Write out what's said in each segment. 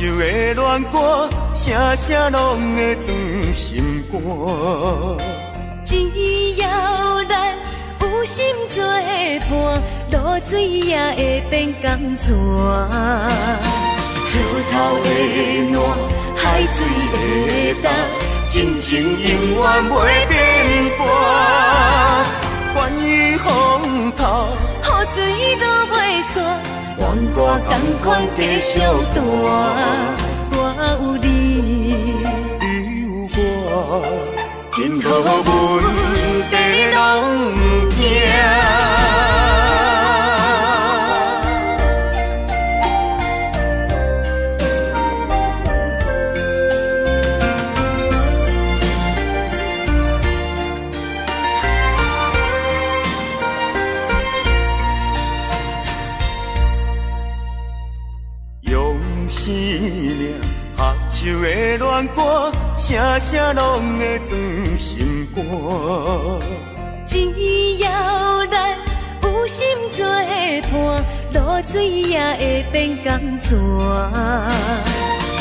树的恋歌，声声拢会装心肝。只要咱有心做伴，露水也會變甘泉。石頭會爛，海水會乾，真情永遠袂變卦。關於風頭，雨水落袂煞，愿我仝款繼續彈。我有你，你有我，真好問題攏毋驚。用生命合唱的恋歌，聲聲攏會裝心肝。只要咱有心做伴，露水也會變甘泉。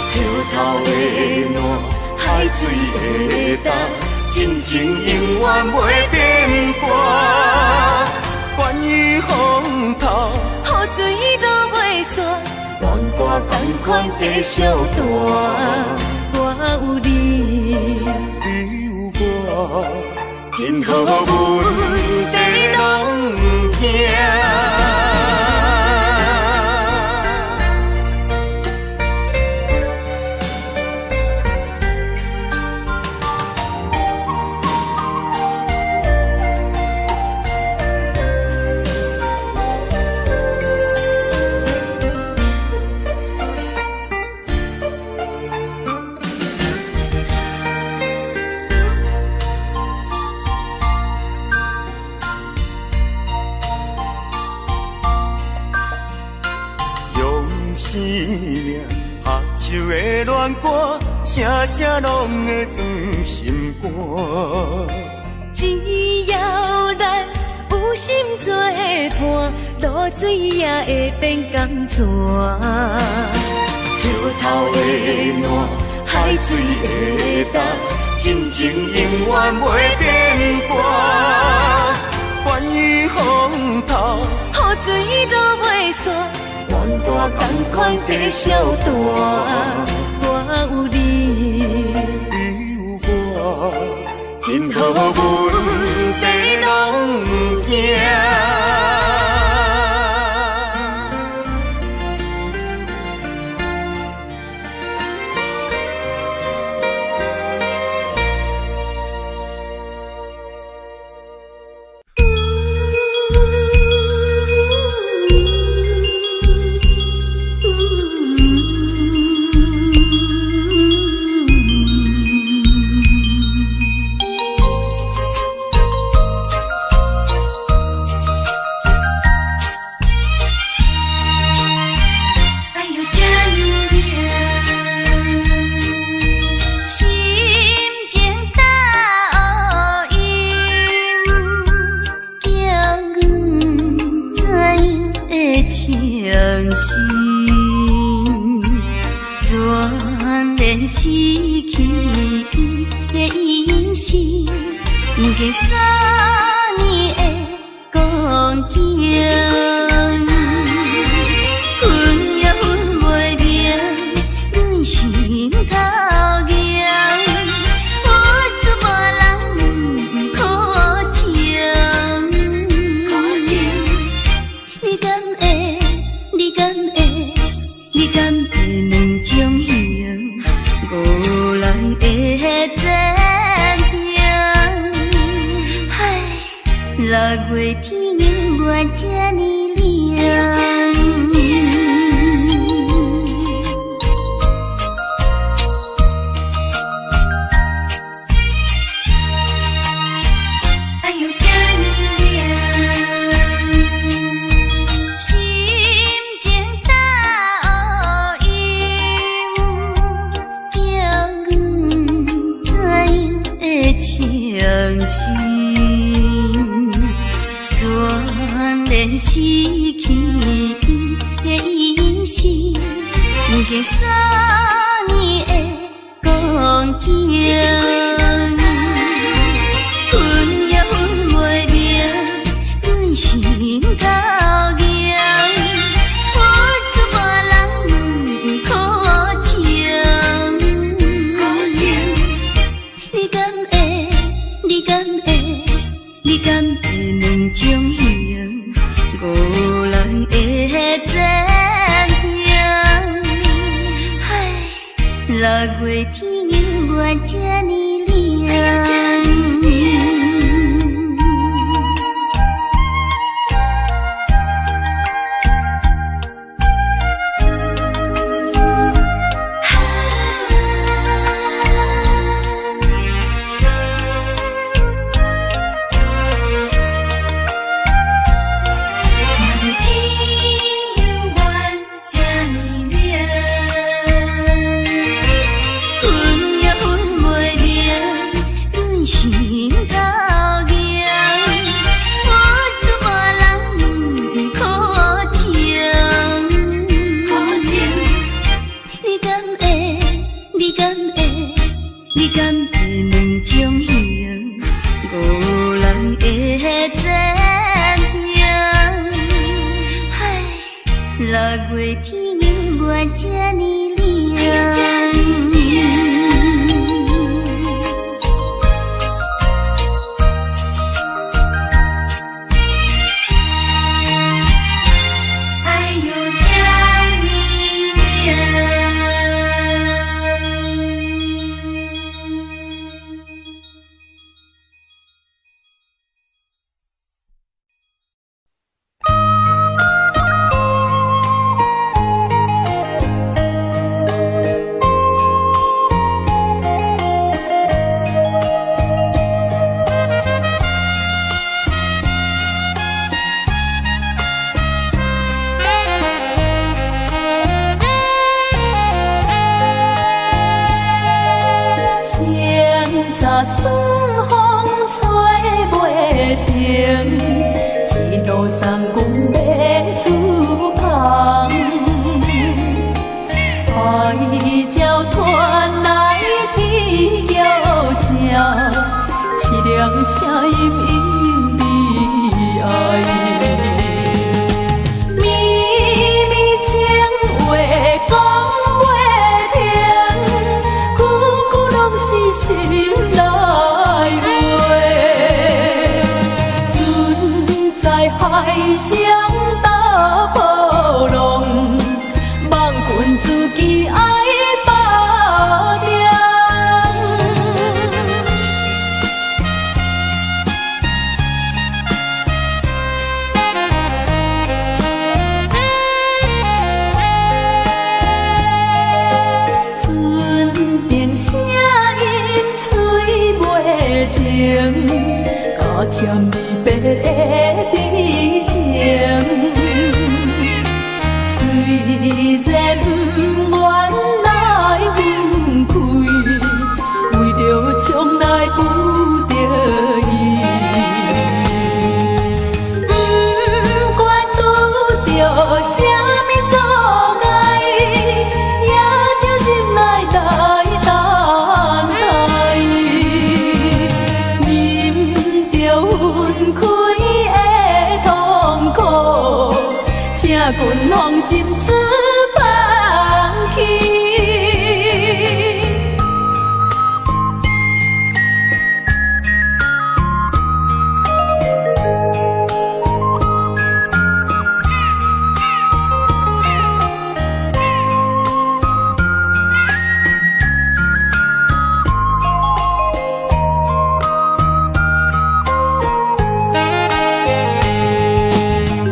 石頭會爛，海水會乾，真情永遠袂變卦。關於風頭，雨水落袂煞，願我仝款繼續彈。我有你，你有我，真好問題攏毋驚。用生命合唱的恋歌，聲聲攏會裝心肝。只要咱有心做伴，露水也會變甘泉。石頭會爛，海水會乾，真情永遠袂變卦。關於風頭，雨水落袂煞，願我仝款繼續彈。我有你，你有我，真好問題攏毋驚。哎呦，這呢冷，心情斗阴，叫阮怎样會傷心？全然失去伊的音信，已經三年的光景。分也分袂明，阮心頭硬，有出無人苦情。你敢會？你敢會？你敢會兩種形？孤人的前程。唉，六月天永遠這呢冷。哎呦，這呢冷，心情斗陰，叫阮怎樣會傷心？全然失去伊的音信，已經經三年的光景，分也分袂明，阮心頭硬，付出別人苦情。你敢會？你敢會？你敢會兩種形？五人的前程。唉，六月天猶原這呢涼。六月天猶原這呢冷。分也分袂明，阮心頭硬，付出別人苦情。你敢會？你敢會？你敢會兩種形？五人的前程。唉，六月天猶原這呢涼。愛猶這呢冷。清早酸風吹袂停，一路送阮欲出帆。海鸟传來天橋聲，淒涼聲音隱悲哀。绵綿情話講袂停，句句攏是心內話。船在海上大波浪，望君自己愛保重。船顶聲音吹袂停，加添離別的悲情。雖然不願來分開，為著將來不得已。不管拄著啥物阻礙，也著忍耐來等待。忍著分開的痛苦，請君放心出帆去。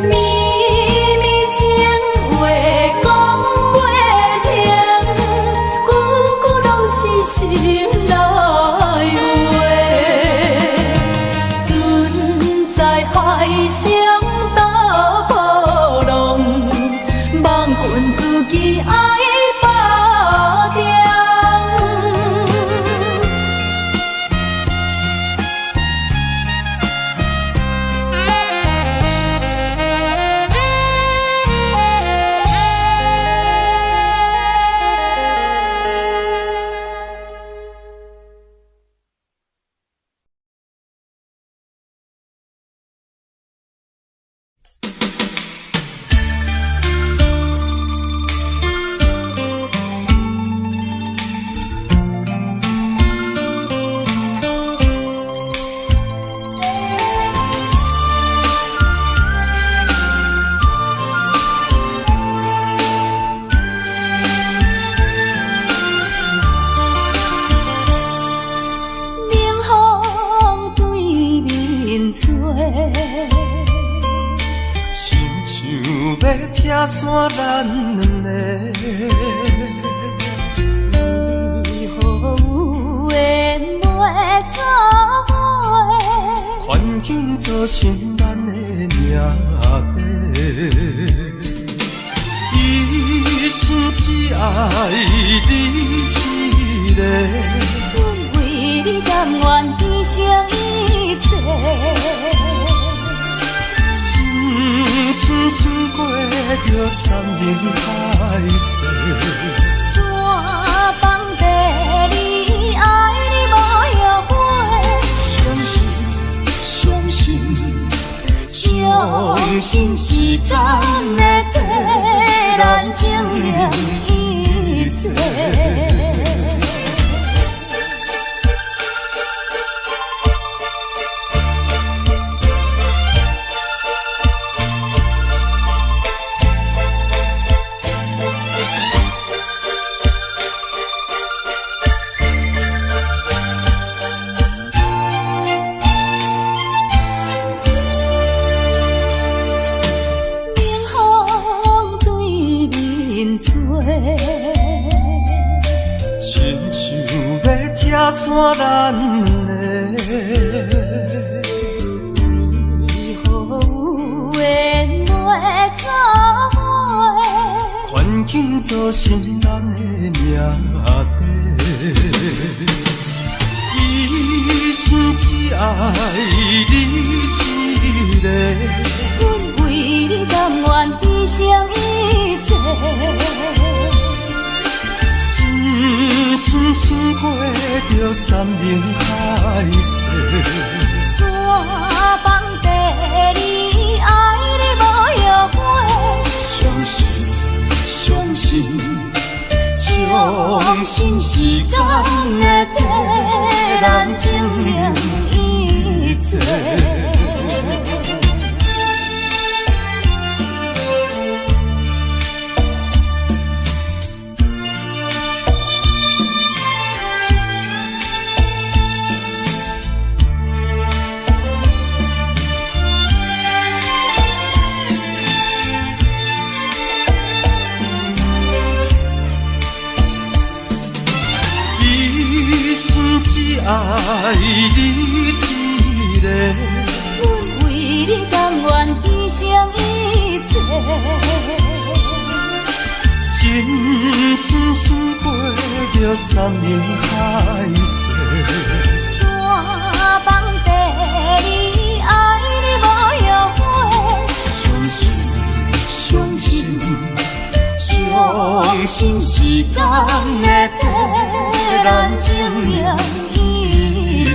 綿綿情話親像欲拆散咱兩个。為何有緣袂做伙？環境造成咱的命底。一生只愛你一个，阮為你甘願犧牲一切。真心想過著山盟海誓。山放地你愛你無後悔。相信，相信，相信時間會替咱證明一切。冷風對面吹，親像欲拆散咱兩个。為何有緣袂做伙？環境造成咱的命底。一生只愛你一個，阮為你甘願犧牲一切。真心想過著山盟海誓。山放地你愛你無後悔。相信，相信，相信時間會替咱證明一切。一生只愛你一個，阮為你甘願犧牲一切。真心想過著山盟海誓。山放地你愛你無後悔。相信，相信，相信時間會替咱證明一切。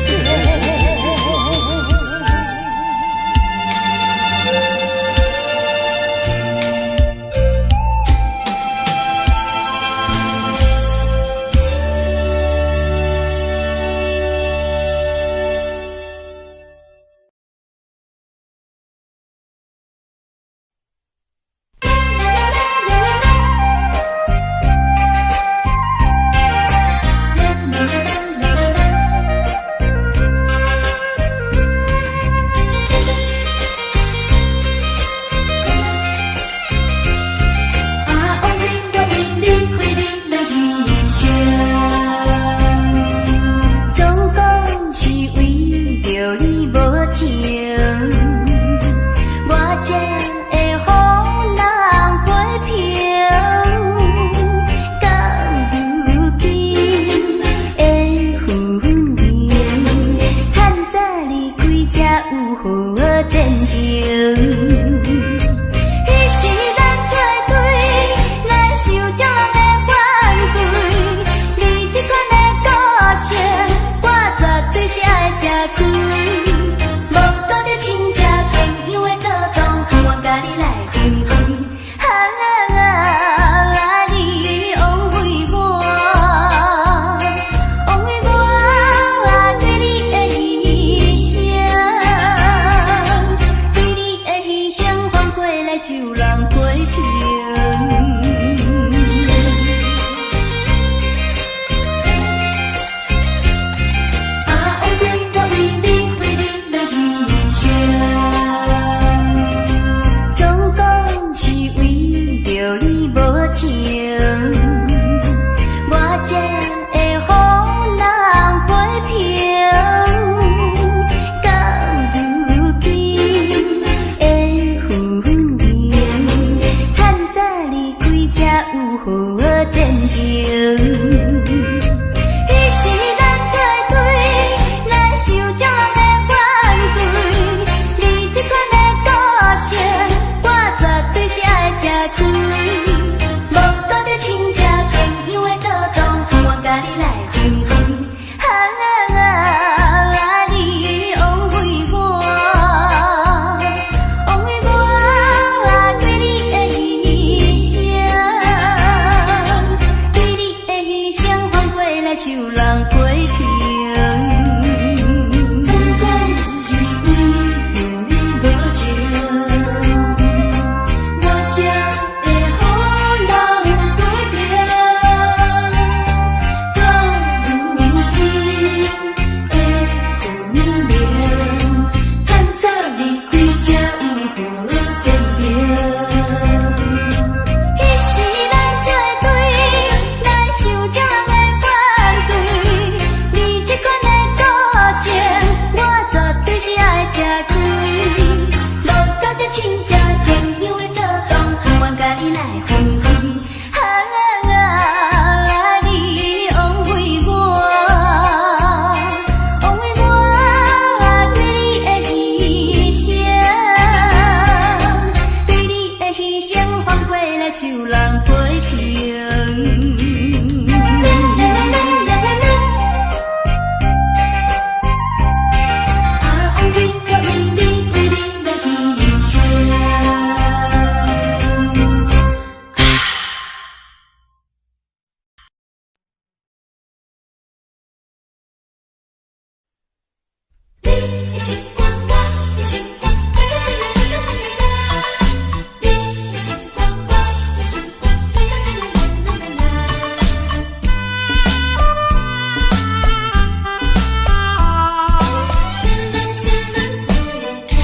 對你的犧的心肝，我的心肝，啦啦啦啦啦啦啦啦。你的心肝，我的心肝，啦啦啦啦啦啦啦。啥人啥人陪伴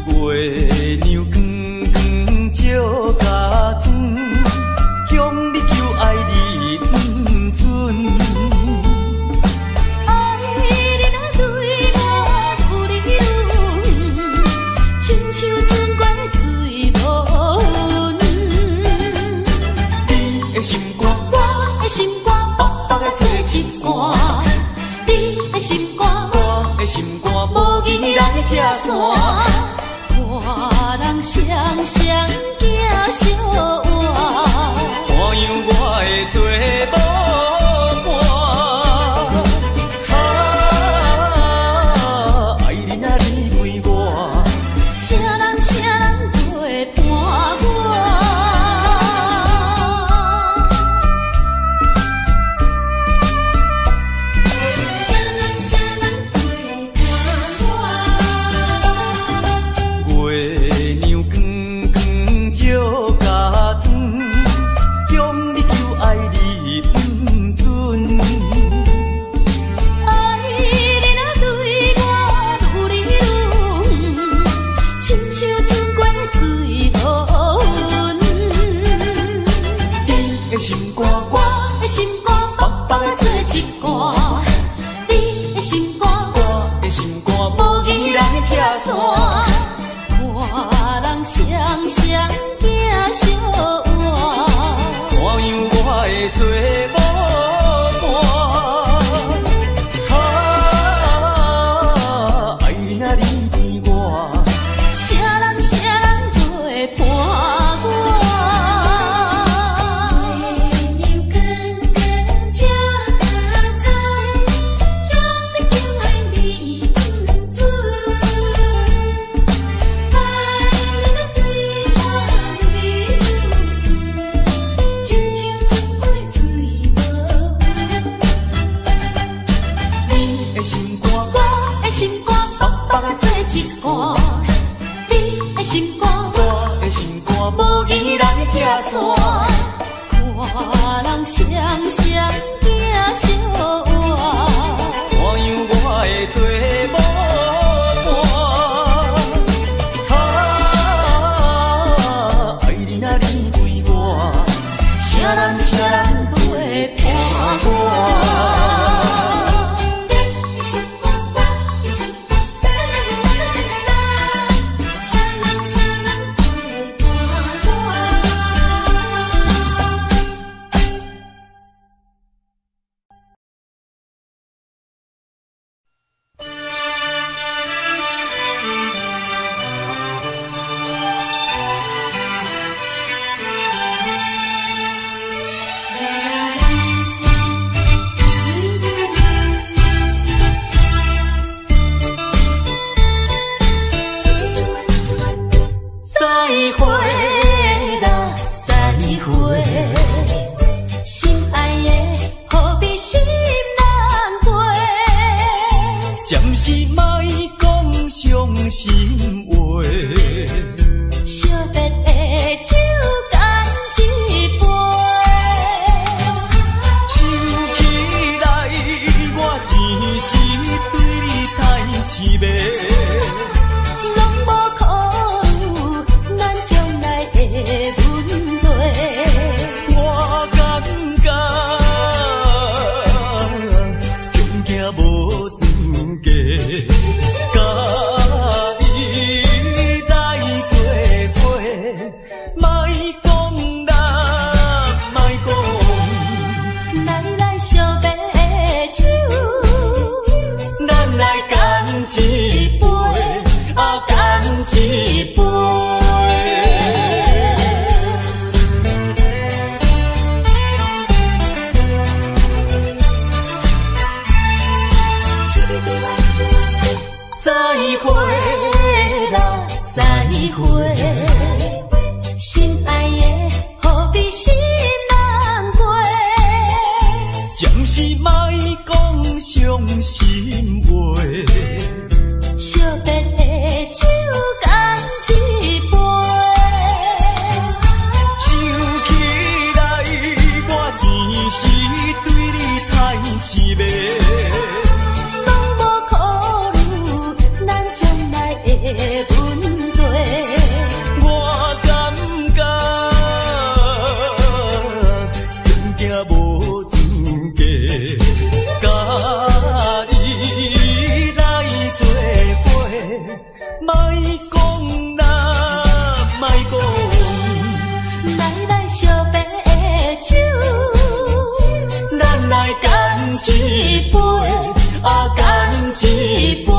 我？月娘光光照甲妆，向你求爱你毋准。爱你若对我愈来愈远，亲像船过水无痕。你的心肝，我的心肝，薄薄的做一半。你的心肝，我的心肝，无义来拆散。看人双双行相活，怎样我会做无伴？啊，爱你若离开我，啥人啥人陪伴我？啥人啥人陪伴我？月娘光光照甲妆，向你求爱你毋准。爱你若对我愈来愈远，亲像船过水无痕。你的心肝，我的心肝，薄薄的做一半。你的心肝，我的心肝，无义来拆散。看人双双行相活，怎样我会做无伴？啊，爱你若离开我，啥人啥人陪伴我？月娘光光照甲妆，向你求爱你毋准。爱你若对我愈来愈远，亲像船过水无痕。你的心肝，我的心肝，薄薄的做一半。你的心肝，我的心肝，无义来拆散。看人双双行相活，怎样我会做无伴？啊，爱你若离开我，啥人啥人陪伴我？你的心肝，我的心肝，啦啦啦啦啦啦啦。啥人啥人陪伴我？再会啦，再会。心爱的，何必心难过？暂时莫讲伤心话，惜别的酒干一杯。想起来我一时对你太痴迷。拢无考虑咱将来的问题。我感觉恐惊无资格，佮伊来做伙，莫讲啦，莫讲，来来惜别的酒，咱来干一杯，啊干一杯。再会啦，再会，心爱的，何必心难过？暂时莫讲伤傷心話。惜別的酒乾一杯。想起來，我前世對你太癡迷。攏無考慮咱將來的問題。我感覺更驚無資格，佮你來做伙，莫講啦，莫講。來來惜別的酒，咱來乾一杯，啊乾一杯。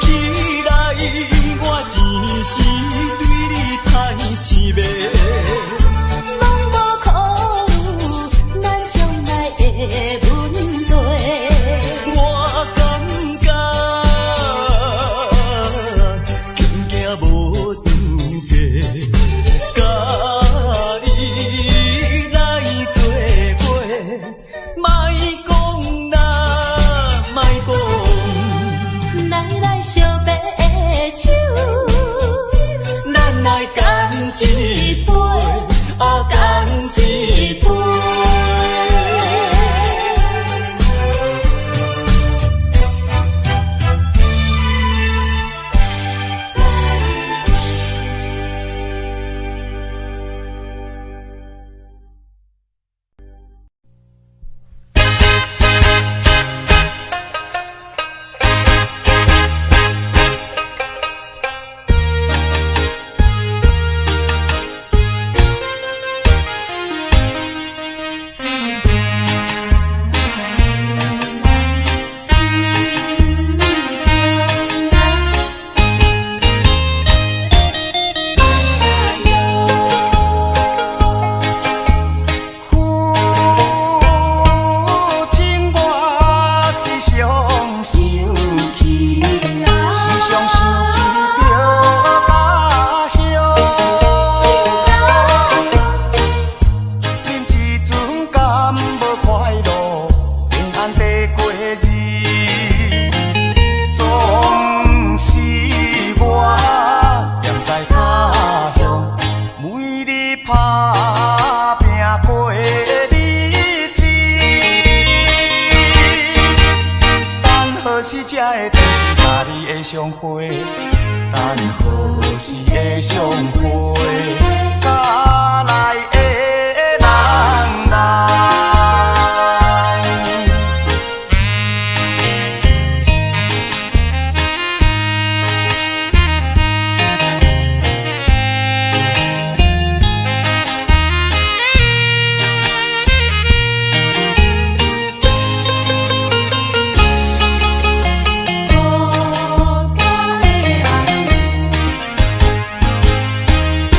想起來，我前世對你太癡迷。攏無考慮咱將來的問題。我感覺更驚無資格，佮你來做伙，莫講啦，莫講。來來惜別的酒，咱來乾一杯，啊乾一杯。父親，我時常想起，時常想起著家鄉。恁這陣敢無快樂，平安地過日？總是我踮在他鄉，每日打拼過日子。等何時才會轉去佮你會相會？等何時會相會？佮來的人來。孤家的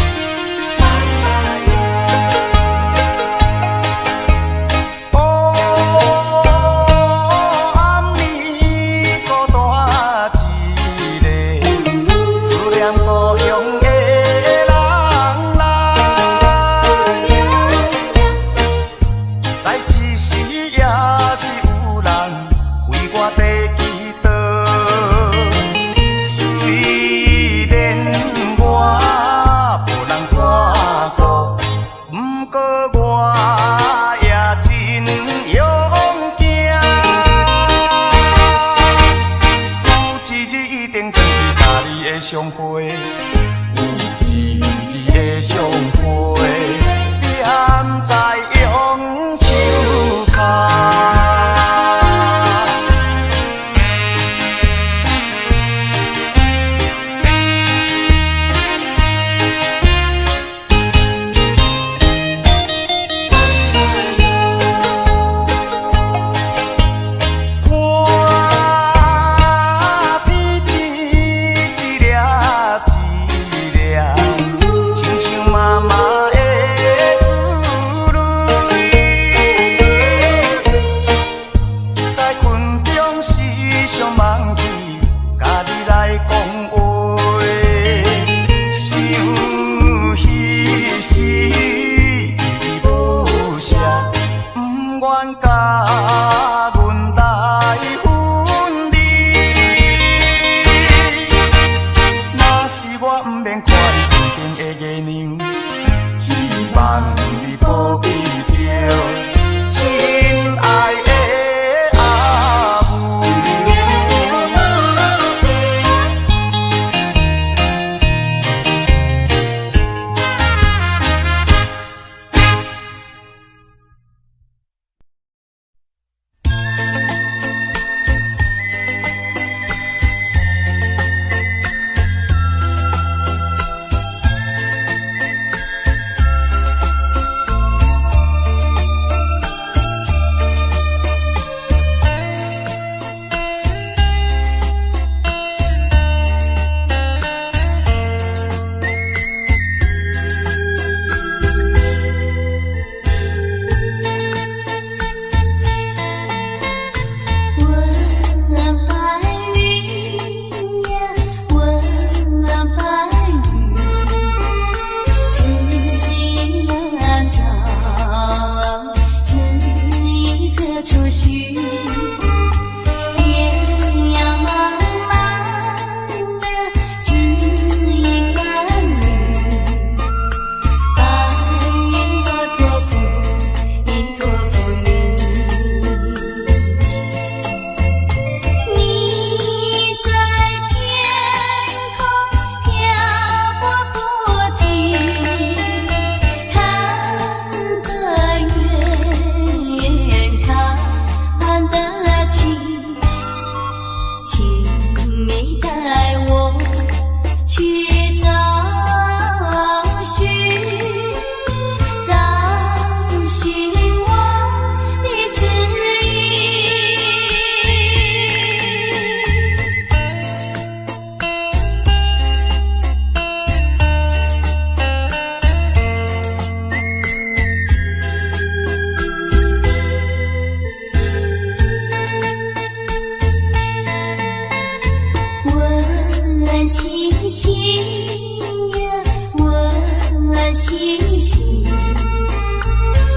心，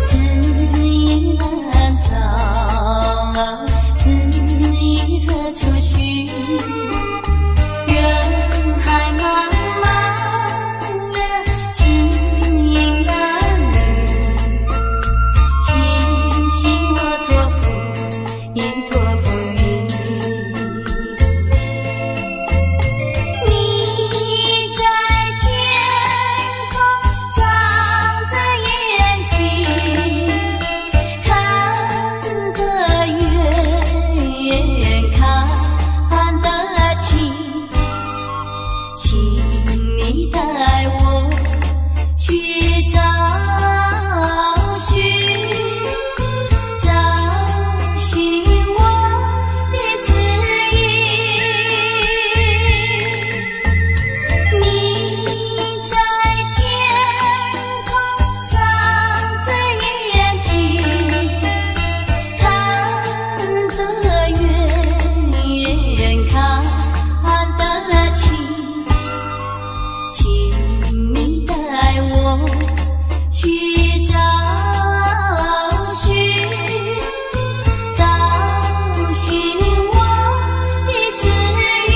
知音難找，知音何處尋？人海茫茫呀，知音難覓。請信我託付，已託付你。你在天空長著眼睛，看得遠，看得清，請你帶我去找尋，找尋我的知音。你在天空長著眼睛，看得遠，看得清，請你帶我去找尋，找尋我的知音。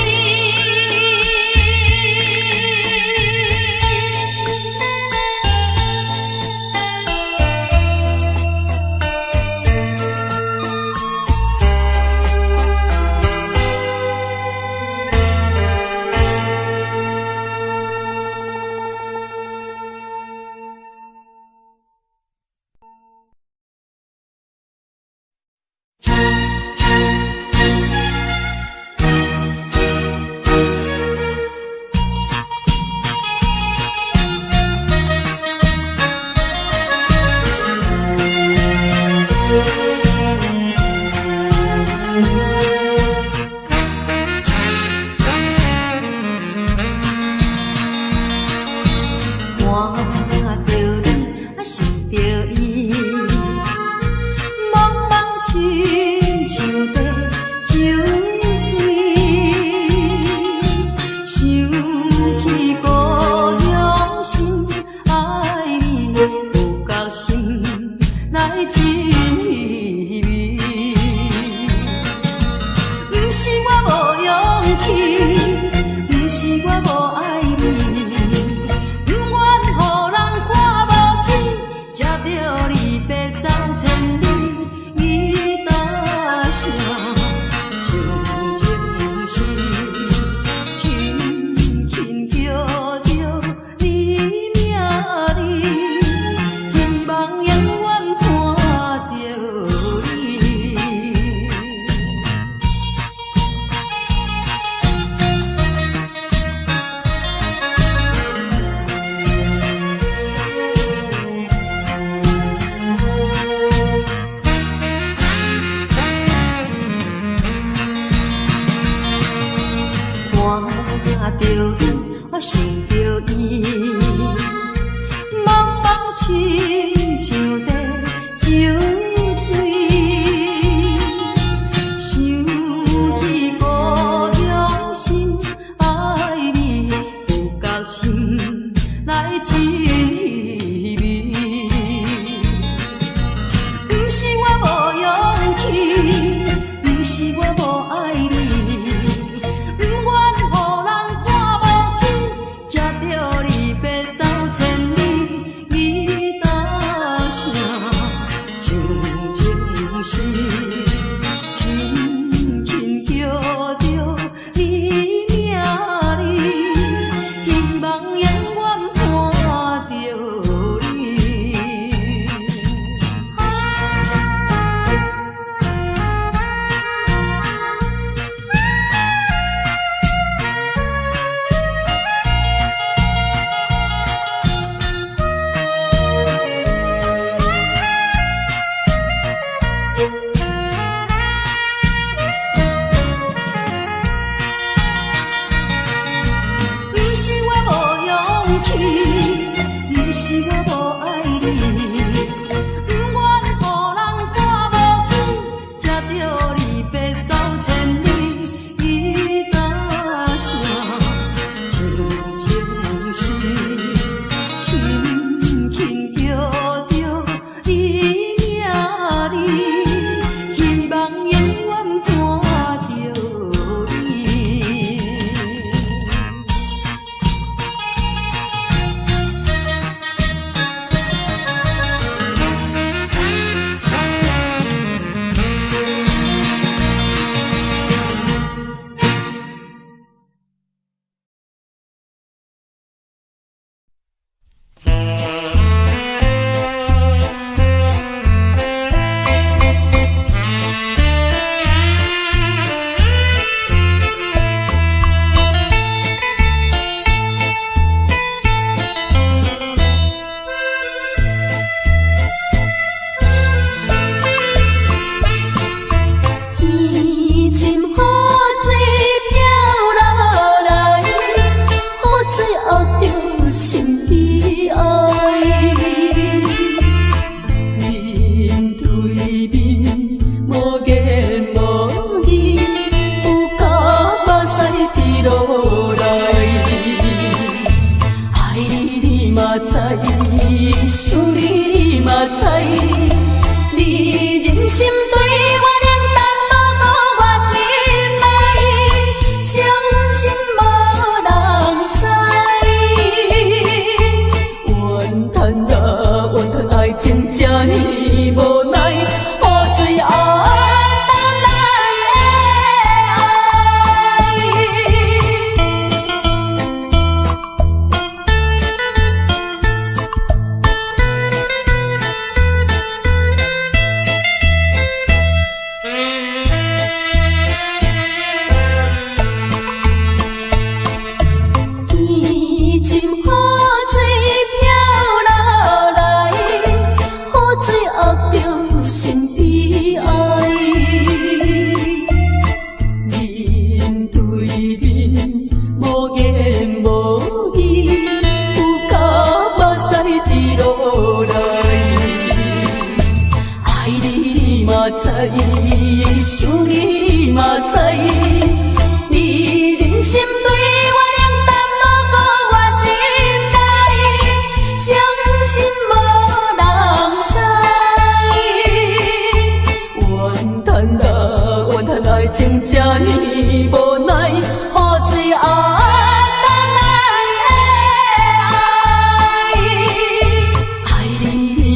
看著你，啊想著伊，茫茫親像在酒醉，想起故鄉心愛你，有夠心內真稀微。毋是我無勇氣，毋是我無愛你。毋願予人看無起，才著你白走千里，伊搭聲將情深，輕輕叫著你名字，希望永遠伴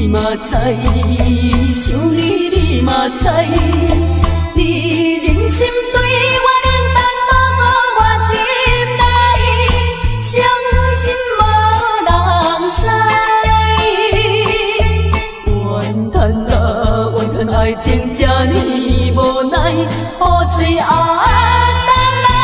你嘛知，想你你嘛知，你忍心對我冷淡，無顧我心內，傷心無人知。怨嘆啊怨嘆，愛情這呢無奈，予最後擔咱的愛。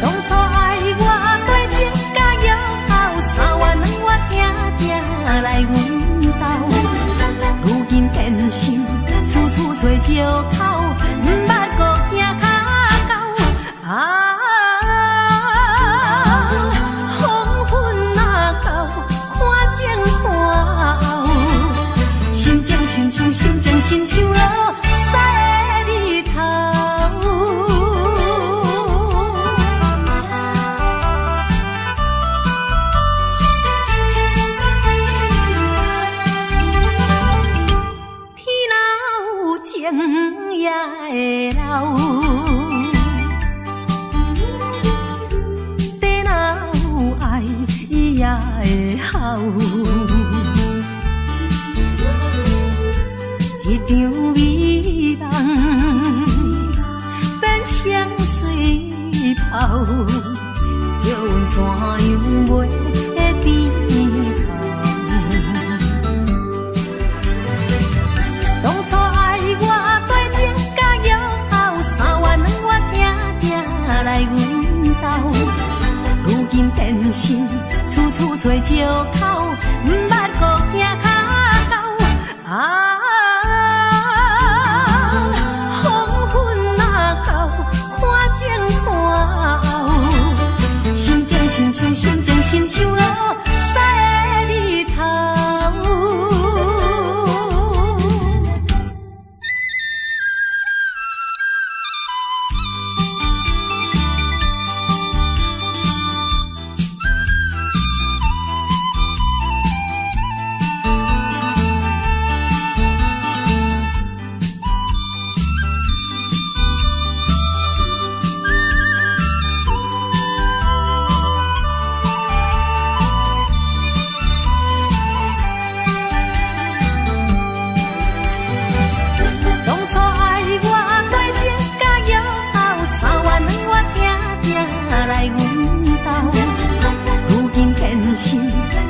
當初愛我對情甲揣借口，毋捌閣行跤狗。啊，黃昏若到，看前看後，心情親像心情親像落屎的日頭。天若有情也會老，地若有愛也會鱟。一場美夢變成水泡，叫阮怎樣袂甜頭？當初愛我對情甲約後，三月兩月定定來阮兜，如今變心，處處揣借口，毋捌閣行跤狗。啊，黃昏若到，看前看後，心情親像心情親像落屎的日頭。當初愛我對情甲約後，三月兩月定定來阮兜，如今變心，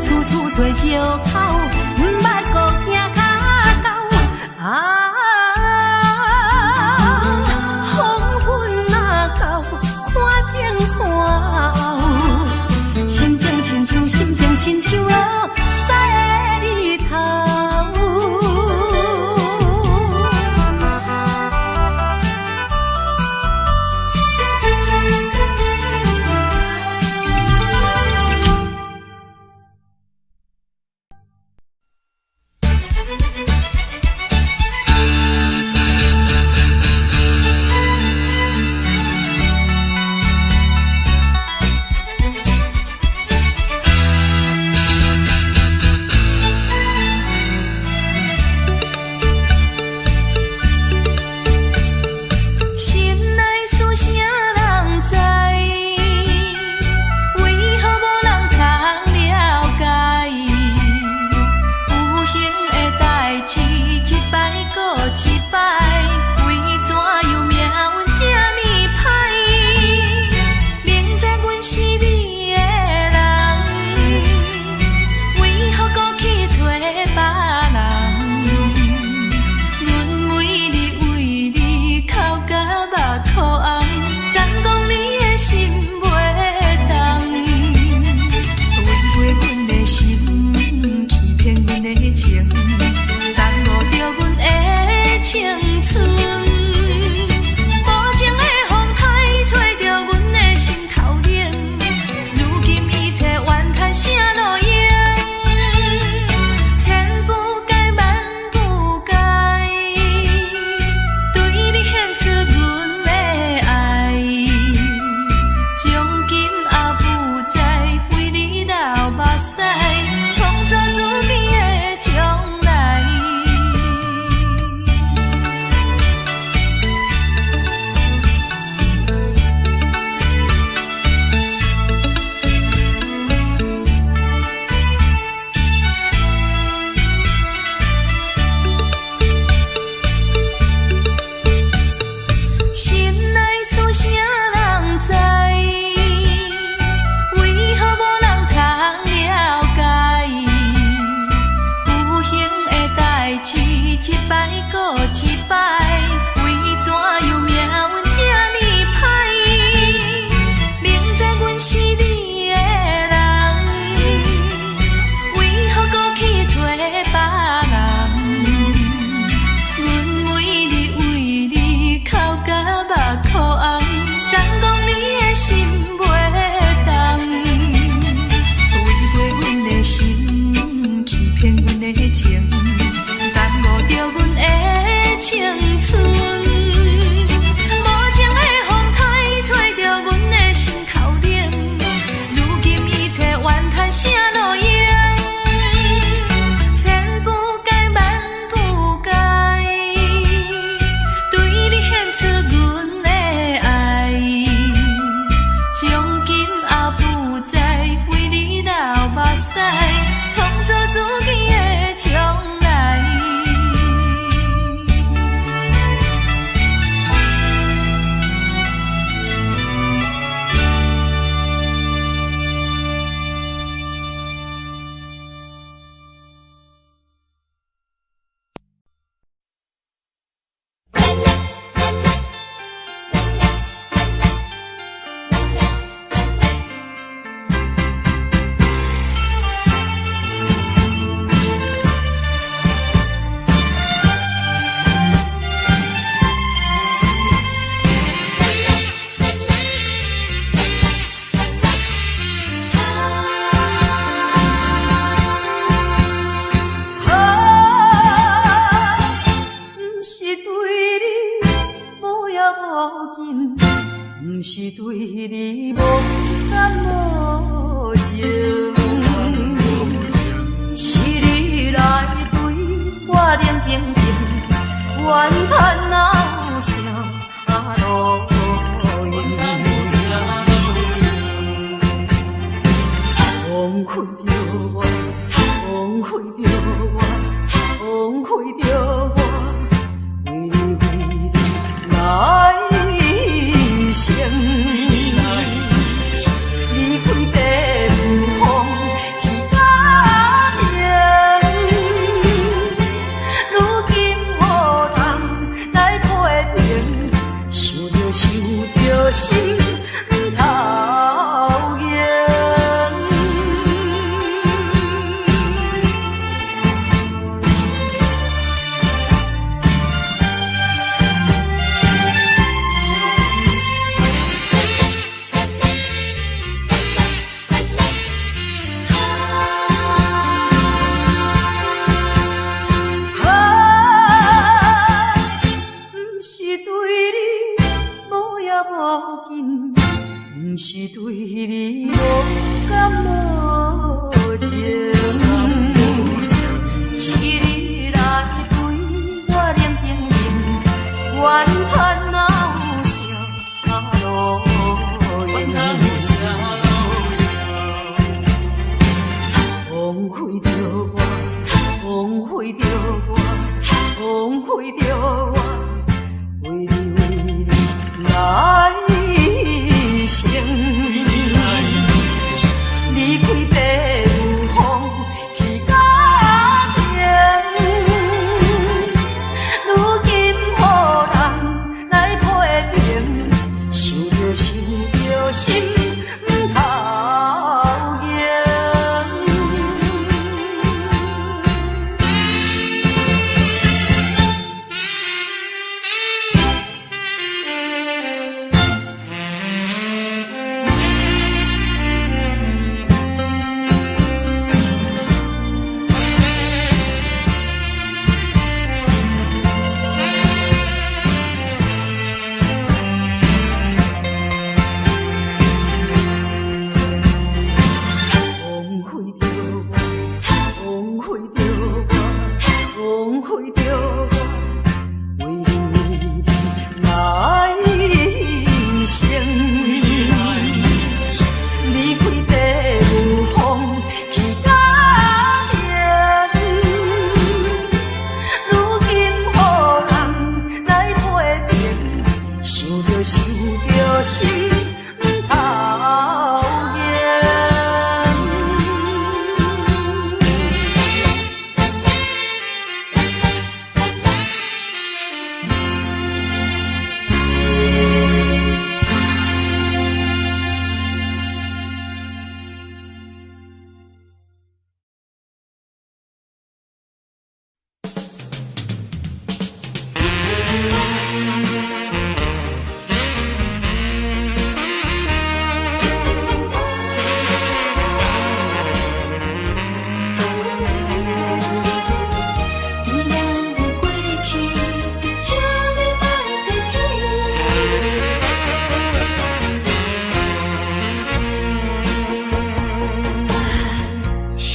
處處揣借口，毋捌閣行跤狗。啊，黃昏若到，看前看後，心情親像心情親像落屎的日頭。嘆啥路用？千不該萬不該，對你獻出阮的愛，從今後不再為你流目屎，創造自己的將來。啊，毋是對你無要無緊，毋是對你無感無情，是你來對我冷冰冰，怨嘆哪有啥路用？枉費著我，枉費著我，枉費著我，為你為你來生，離開白雲峰去家庭，如今予人來批評，想著想著心頭痛。啊，毋是對你無要無緊，毋是對你無感無情，是你來對我冷冰冰，怨嘆哪有啥路用？枉費著我，枉費著我，枉費著我，為你為你來生，離開白雲峰去家庭，如今予人來批評，想著想著心頭痛。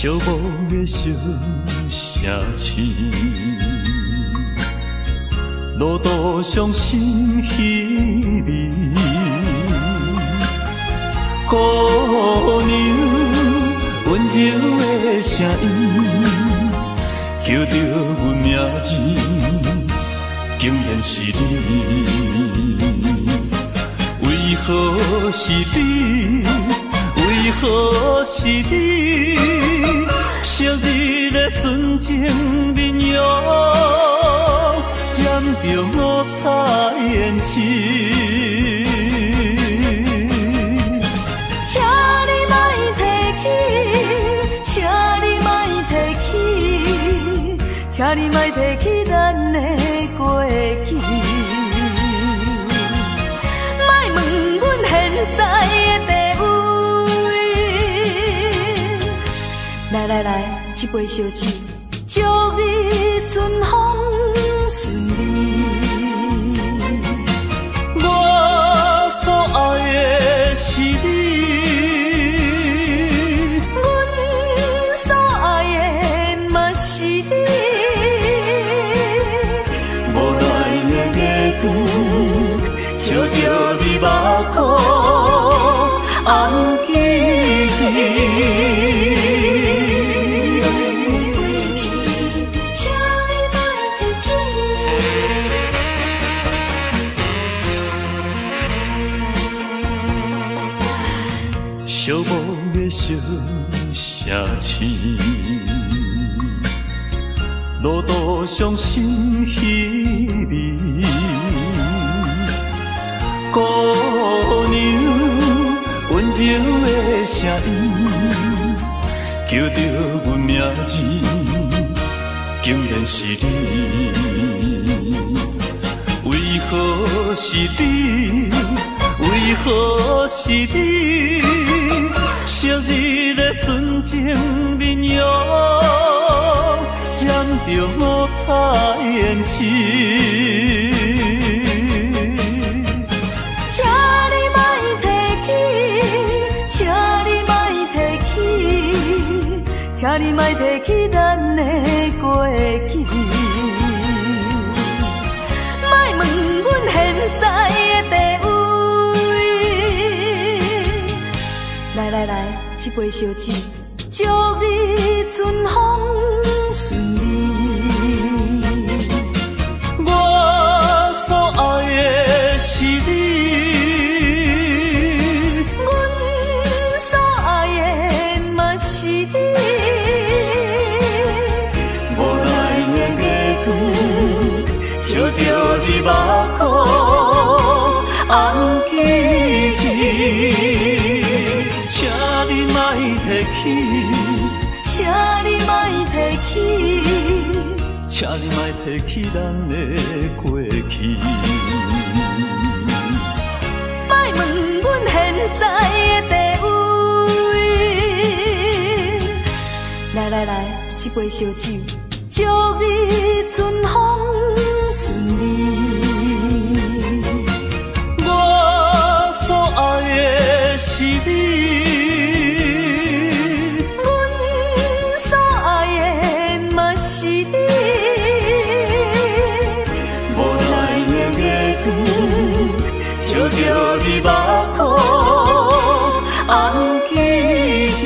寂寞的小城市，路途上心稀微。姑娘溫柔的聲音，叫著阮名字，竟然是你。為何是你？為何是你？昔日的純情面容，染著五彩胭脂。請你莫提起，請你莫提起，請你莫提起咱的過去。莫問阮現在的地位。來來來，這杯燒酒，祝你春風順利。我所愛的是你，阮所愛的嘛是你。無奈的月光，照著你目眶紅記記。請你莫提起。寂寞的小城市，路途上心稀微。姑娘溫柔的聲音，叫著阮名字，竟然是你。為何是你？為何是你？昔日的純情面容，染著五彩胭脂。請你莫提起，請你莫提起，請你莫提起咱的過去。莫問阮現在的地位。來來來，這杯燒酒，祝你春風順利。我所愛的是你，阮所愛的嘛是你。無奈的月光，照著你目眶紅記記。請你莫提起，請你莫提起，請你莫提起咱的過去。莫問阮現在的地位。來來來，這杯燒酒，祝你春風順利。我所愛的是你，阮所愛的嘛是你。無奈的月光，照著你目眶紅記記。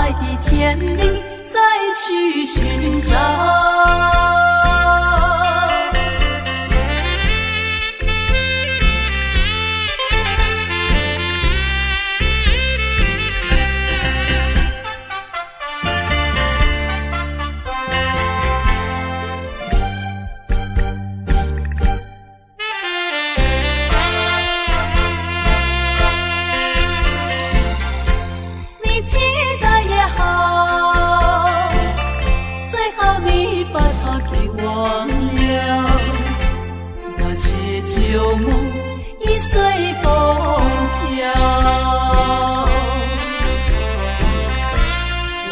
愛的甜蜜再去尋找。你記得也好，最好你把它給忘了。那些舊夢已隨風飄，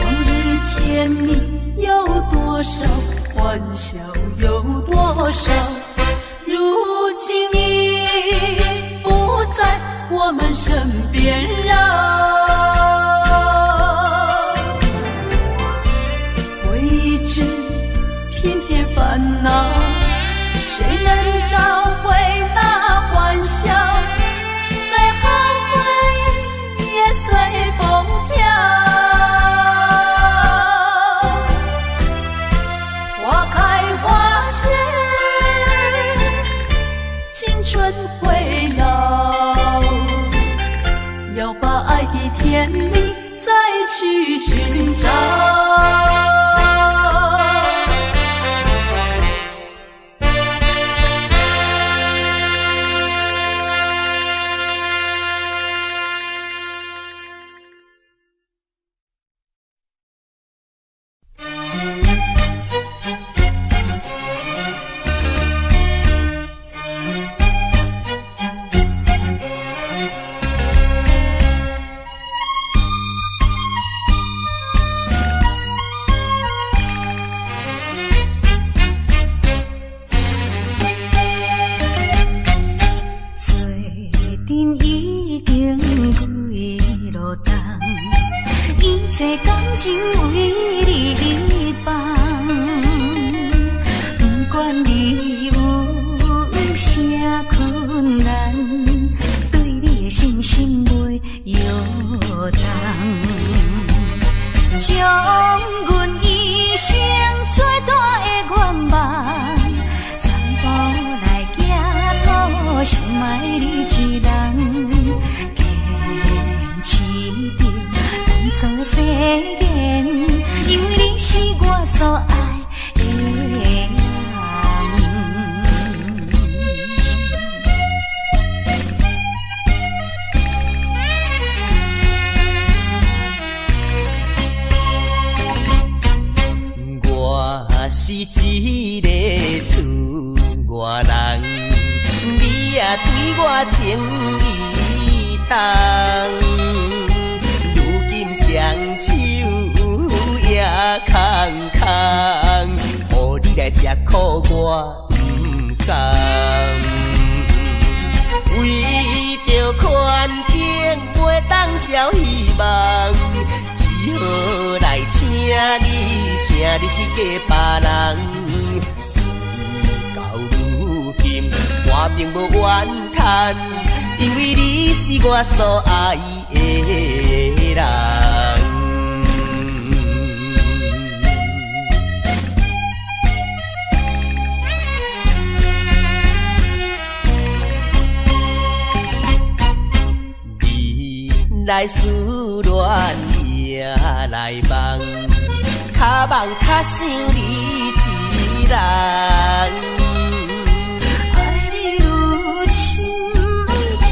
往日甜蜜有多少，歡笑有多少，如今已不在我們身邊繞。回憶只平添煩惱，誰能找回那歡笑？最好回憶也隨風飄。花開花謝，青春會老，要把愛的甜蜜再去尋找。做陣已經幾落冬，一切感情為你放，不管你有啥困難，對你的信心袂搖動。將阮一生最大的願望，全部來寄託深愛你一人，堅持著當作誓言，因為你是我所愛的人。我是一個厝外人，你也對我情意重，如今雙手也空空，予你來吃苦我毋甘。為著環境袂當照希望，只好來請你，請你去嫁別人。事到如今，我並無怨嘆，因為你是我所愛的人。你來思戀也來夢，較夢較想你一人。愛你愈深，情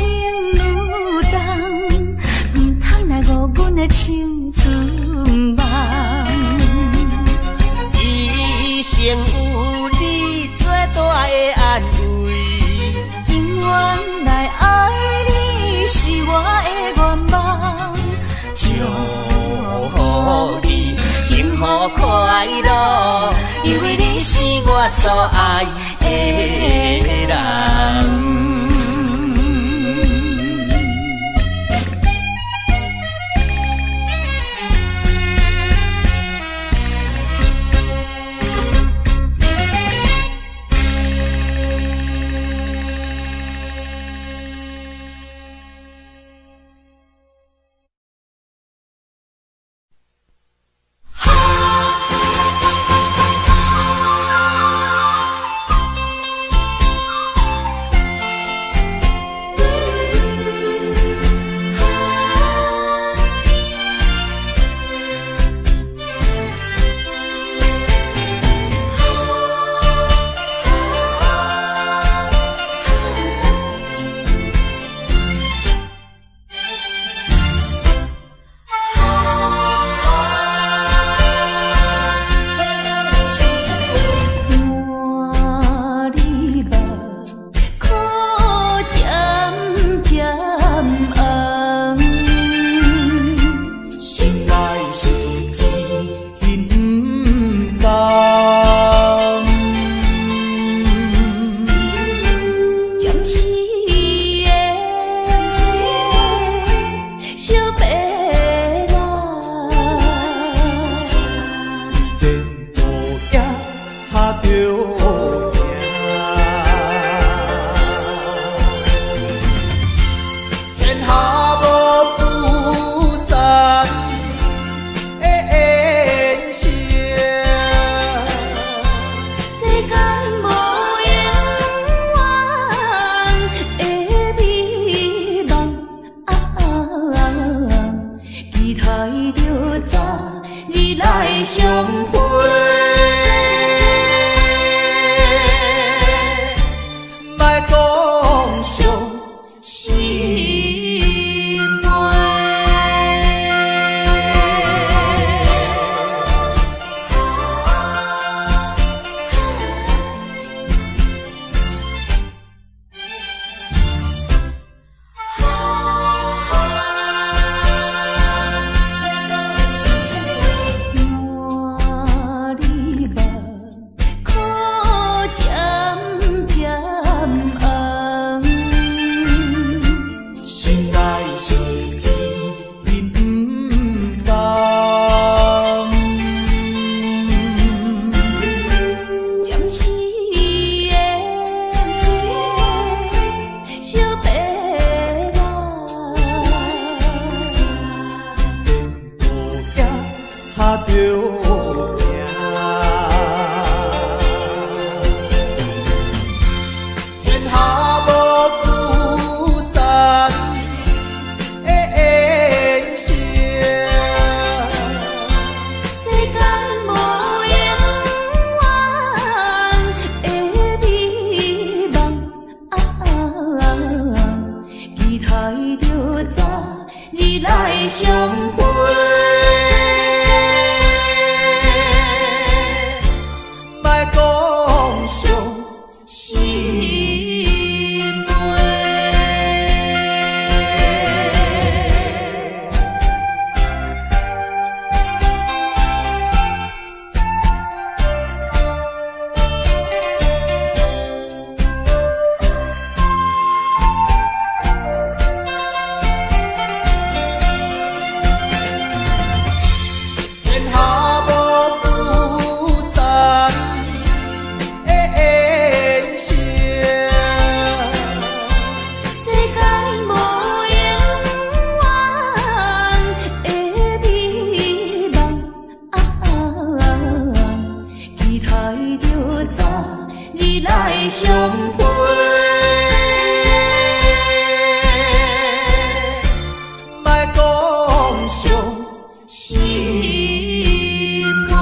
愈重，毋通來誤阮的青春夢。一生有你最大的安慰，永遠來愛你是我的願望，祝福你幸福快樂，因為你是我所愛的人。來相會，莫講相思話。看你目眶渐渐红，心內是一份不甘。暫時的小白人，無行哈著行，天下無不散的宴席。世間無永遠的美夢，期待著早日來相會。莫講相思話。天下無不散的宴席。世間無永遠的美夢，期待著早日來相會。莫講相思話。